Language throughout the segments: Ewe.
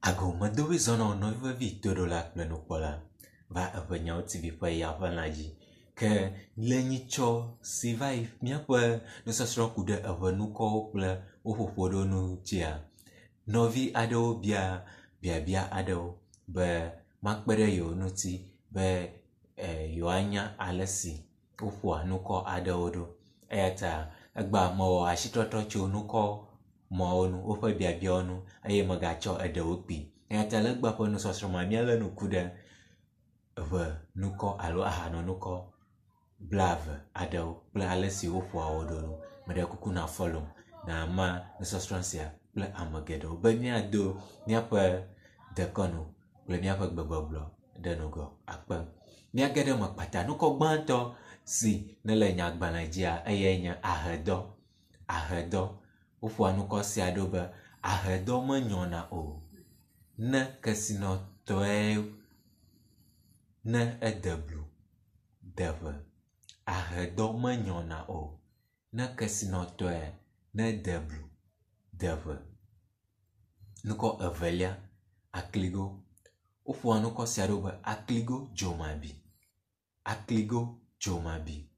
Agomedowoe zɔna nɔvi vevi toɖola kple nukpɔla va eƒe Nyawo TV ƒe ya ƒe lã dzi. Ke le nyitsɔ si va yi míaƒe nusɔsrɔ̃ ku ɖe eŋenukɔwo kple wo ƒoƒo ɖo nu ŋutia, nɔvi aɖewo bia biabia aɖewo be makpe ɖe yewo ŋuti be yewoanya ale si woƒoa nukɔ aɖewo ɖo. Eya ta egbea mewɔ asitɔtrɔ tso nukɔ mɔwo nu, woƒe biabiawo nu eye megatsɔ eɖewo kpi. Eya ta le egbea ƒe nusɔsrɔ̃ mea, míalé ŋku ɖe ʋe nukɔ alo ahanɔnukɔ blave aɖewo kple ale si woƒoa wo ɖo nu. Meɖe kuku na follow na ma nusɔsrɔ̃ sia kple ame geɖewo be míado míaƒe dekɔnu kple míaƒe gbegbɔgblɔ ɖe ŋgɔ akpe. Míage ɖe eme kpata. Nukɔ gbãtɔ si nele nyagbalẽ dzia eyae nye ahedɔ. Ahedɔ. Woƒoa nukɔ sia ɖo be ahedɔ menyɔna o ne kesinɔtɔe ne ede blu deʋe. Ahedɔ menyɔna o ne kesinɔtɔe ne de blu deʋe. Nukɔ evelia, akligo. Woƒoa nukɔ sia ɖo be akligo dzomabi. Akligo dzomabi.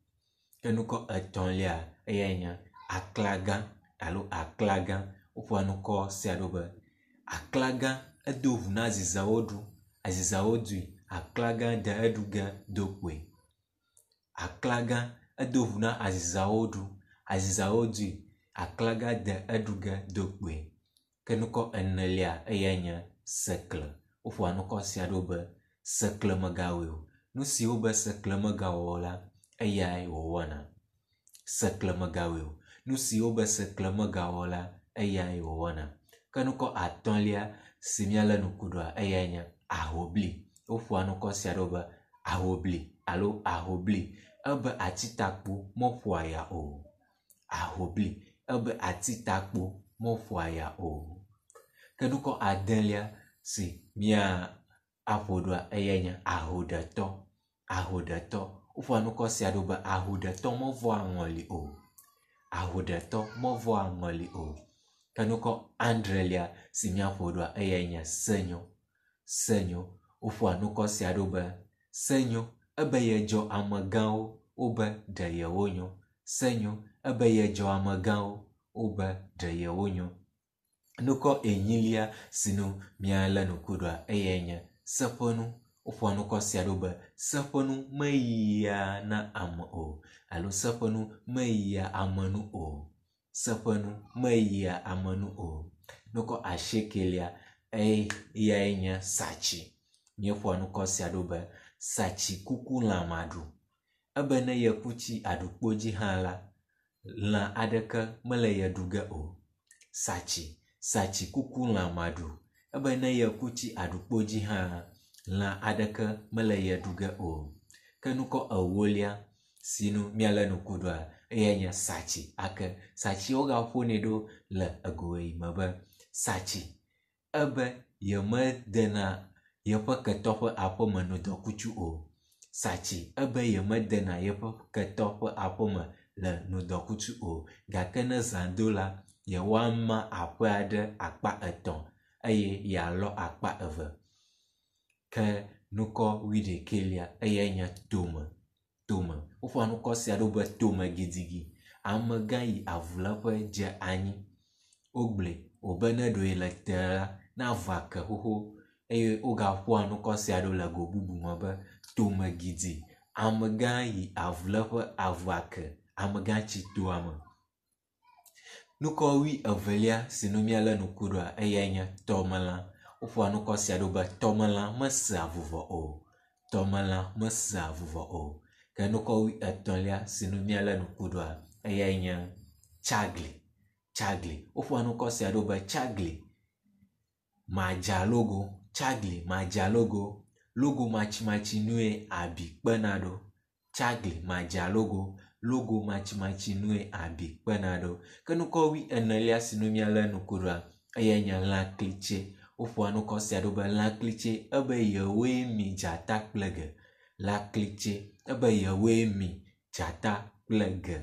Ke nukɔ etɔ̃lia eyae nye aklagã alo aklagã. Woƒoa nukɔ sia ɖo be aklagã edo ŋu na azizawo ɖu, azizawo dui, aklagã de eɖu ge do kpoe. Aklagã edo ŋu na azizawo ɖu, azizawo dui, aklagã de eɖu ge do kpoe. Ke nukɔ enelia eyae nye sekle. Woƒoa nukɔ sia ɖo be sekle megawɔe o. Nu si wobe sekle megawɔ o la, eyae wòwɔna. Sekle megawɔe o. Nu si wobe sekle megawɔ o la, eyae wòwɔna. Ke nukɔ atɔ̃lia si míalé ŋku ɖoa, eyae nye ahobli. Woƒoa nukɔ sia ɖo be ahobli alo ahobli. Ebe atitakpo meƒoa ya o. Ahobli ebe atitakpo meƒoa ya o. Ke nukɔ adelia si mía aƒo ɖoa eyae nye ahoɖetɔ. Ahoɖetɔ. Woƒoa nukɔ sia ɖo be ahoɖetɔ mevɔa ŋɔli o. Ahoɖetɔ mevɔa ŋɔli o. Ke nukɔ adrelia si míaƒo ɖoa eyae nye senyo. Senyo. Woƒoa nukɔ sia ɖo be senyo ebe yedzɔ amegãwo wobe ɖe yewonyo. Senyo ebe yedzɔ amegãwo wobe ɖe yewonyo. Nukɔ enyilia si nu míalé ŋku ɖoa eyae nye seƒenu. Woƒoa nukɔ sia ɖo be seƒenu meyia na ame o alo seƒenu meyia ame nu o. Seƒenu meyia ame nu o. Nukɔ asiekelia eyae nye satsi. Míeƒoa nukɔ sia ɖo be satsi kuku lã maɖu. Ebe ne yeku tsi aɖukpo dzi hã la, lã aɖeke mele ye ɖu ge o. Satsi, satsi kuku lã maɖu. Ebe ne yeku tsi aɖukpo dzi hã, lã aɖeke mele ye ɖu ge o. Ke nukɔ ewolia si nu míalé ŋku ɖoa, eyae nye satsi ake. Satsi wogaƒonɛ ɖo le ego yi me be satsi ebe yemedena yeƒe ketɔ ƒe aƒeme ŋdɔkutsu o. Satsi ebe yemedena yeƒe ketɔ ƒe aƒeme le ŋdɔkutsu o. Gake ne zã do la, yewoama aƒea ɖe akpa etɔ̃ eye yealɔ akpa eve. Ke nukɔ wuiɖekɛlia eyae nye tome. Tome. Woƒoa nukɔ sia ɖo be tome gidigidi. Amegã yi avuléƒe dze anyi. Wogblɔe wòbe ne ɖee le te la, ne avua ke xoxo eye wogaƒoa nukɔ sia ɖo le go bubu me be tome gidi. Amegã yi avuléƒe avua ke. Amegã tsi toa me. Nukɔ wui evelia si nu míalé ŋku ɖoa eyae nye tɔmelã. Woƒoa nukɔ sia ɖo be tɔmelã mesea vuvɔ o. Tɔmelã mesea vuvɔ o. Ke nukɔ wui etɔ̃lia si nu míalé ŋku ɖoa eyae nye tsagli. Tsagli. Woƒoa nukɔ sia ɖo be tsagli madzalogo. Tsagli madzalogo. Logo matsimatsi nue abi kpena ɖo. Tsagli madzalogo. Logo matsimatsi nue abi kpena ɖo. Ke nukɔ wui enelia si nu míalé ŋku ɖoa eyae nye lãklitse. Woƒoa nukɔ sia ɖo be lãklitse ebe yewoe mi dzata kple ge. Lãklitse ebe yewoe mi dzata kple ge.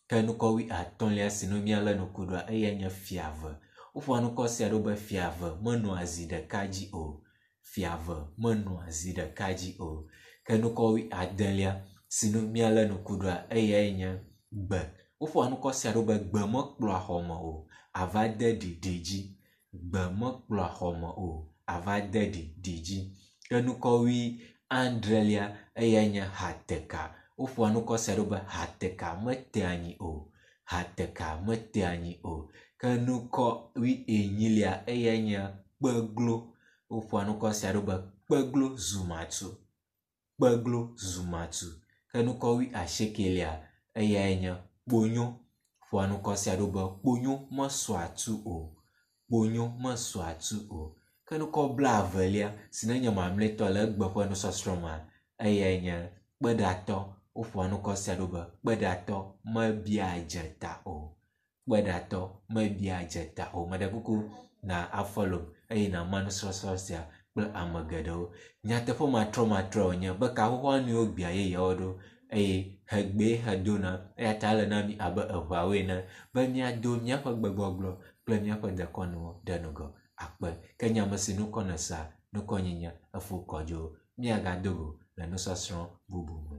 Ke nukɔ wui atɔ̃lia si nu míalé ŋku ɖoa eyae nye fiave. Woƒoa nukɔ sia ɖo be fia eve menɔa zi ɖeka dzi o. Fia eve menɔa zi ɖeka dzi o. Ke nukɔ wuiadelia si nu míalé ŋku ɖoa eyae nye gbe. Woƒoa nukɔ sia ɖo be gbe mekplɔa xɔme o, ava de ɖi ɖi dzi. Gbe mekplɔa xɔme o, ava de ɖi ɖi dzi. Ke nukɔ wuiadrelia eyae nye hateka. Woƒoa nukɔ sia ɖo be hateka metea anyi o. Hateka metea anyi o. Ke nukɔ wuienyilia eyae nye kpeglo. Woƒoa nukɔ sia ɖo be kpeglo zu matu. Kpeglo zu matu. Ke nukɔ wuiasiekelia eyae nye kponyo. Ƒoa nukɔ sia ɖo be kponyo mesɔa tu o. Kponyo mesɔa tu o. Ke nukɔ blaevelia si ne nye mamlɛtɔ le egbe ƒe nusɔsrɔ̃ mea eyae nye kpeɖatɔ. Woƒoa nukɔ sia ɖo be kpeɖatɔ mebia dze ta o. Kpeɖatɔ mebia dze ta o. Meɖe kuku na afollow eye nàma nusɔsrɔ̃ sia kple ame geɖewo. Nyateƒe matrɔmatrɔe wònye be kaƒoƒoa nue wogbea yeyeawo ɖo eye hegbee hedona eya ta ele na mí abe eŋeawo ene be míado míaƒe gbegbɔgblɔ kple míaƒe dekɔnuwo ɖe ŋgɔ akpe. Ke nye ame si ŋkɔ nèsea, ŋkɔnye nye Efo Kɔdzo. Míagado go le nusɔsrɔ̃ bubu me.